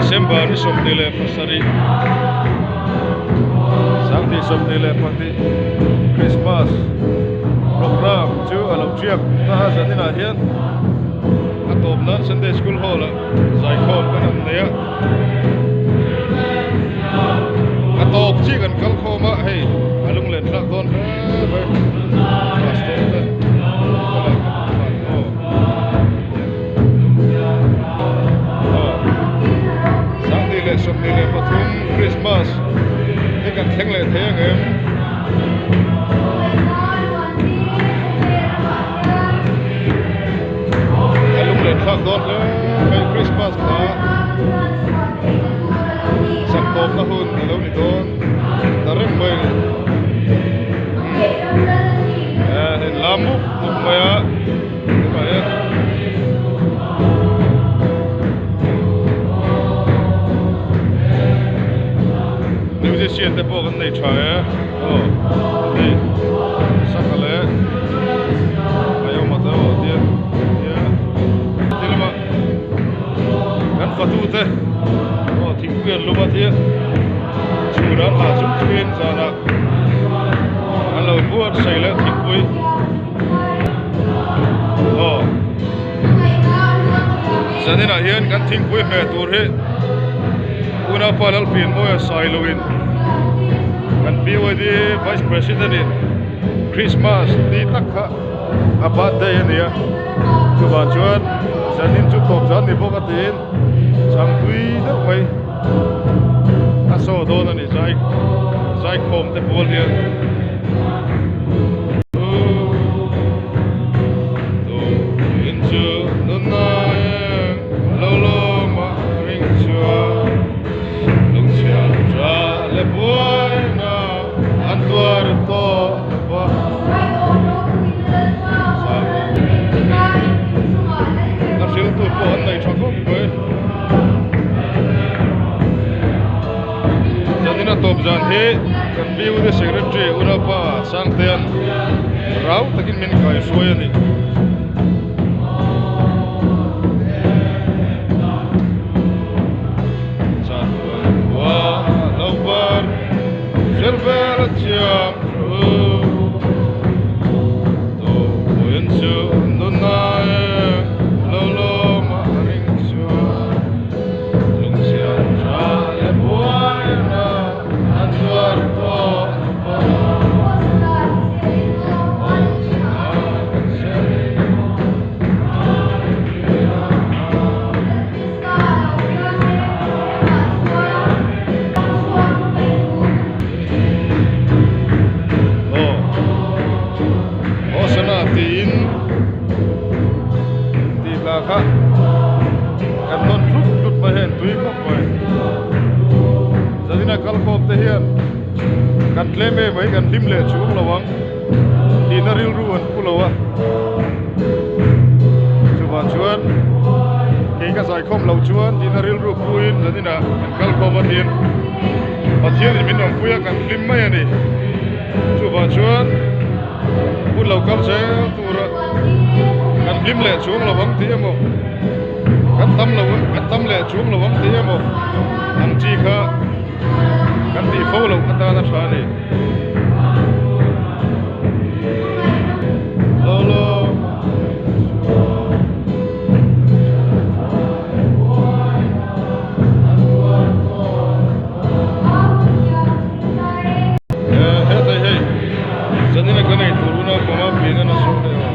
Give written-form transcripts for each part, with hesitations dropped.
December ni 27 2022 Christmas program chu a lo thiak ta a zaninah hian a tawp nan Sunday School hall ah zaikhawm kan han nei a a tawp chi kan kal khawm a hei a lunglen thlak dawn hle mai pastor te thlalak ka hmu khan aw aw 2023 Christmas hi kan thleng leh thei ang em. A lunglen thlak dawn hle mai Christmas hla sak tawpna hun a lo ni dawn ta reng mai a ni eh hei lam mup mup mai a tunah hian musician te pawh kan nei tha e aw hei sangha leh Aiawma te aw tia tia ti lama kan fatu te aw thingpui an lum a tia chhun an hah chung chungin zanah an lo buatsaih leh thingpui aw zaninah hian kan thingpui hmeh tur hi unaupa Lalpianmawia Sailoin kan BYD Vice President in Christmas ni tak kha a birthday a ni a chuvang chuan zanin chu tawp zan ni bawk a tiin changtui deuh mai a saw dawn a ni zai zaikhawm te pawl hian. A hrilh tur pawh an nei tha khawp mai. Zanin a tawp zan hi kan BUD Secretary Unaupa Sangtea'n rau takin min kaihruai a ni. Aw Hosana tiin tih hla kha kan nawn hlut hlut mai hian tui khawp mai zanina kal khawm te hian kan tlem em mai kan hlim leh chuang lo ang tihna rilru an pu lo a chuvang chuan kei ka zaikhawm loh chuan tihna rilru puin zanina kan kal khawm a tiin Pathianin min awmpui a kan hlim mai a ni. Chuvang chuan hun lo kal zel tura kan hlim leh chuang lo ang tih emaw kan tam lo kan tam leh chuang lo ang tih emaw ang chi kha kan tih fo loh atana tha a ni. Hetlai hei zanina kan ei tur unau panga pian a nasa hle a.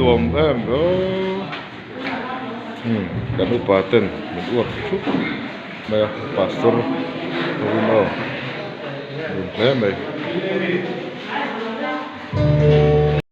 nuam em ve aw umm kan upa ten min uap thup mai a pastor hovin aw nuam hle mai.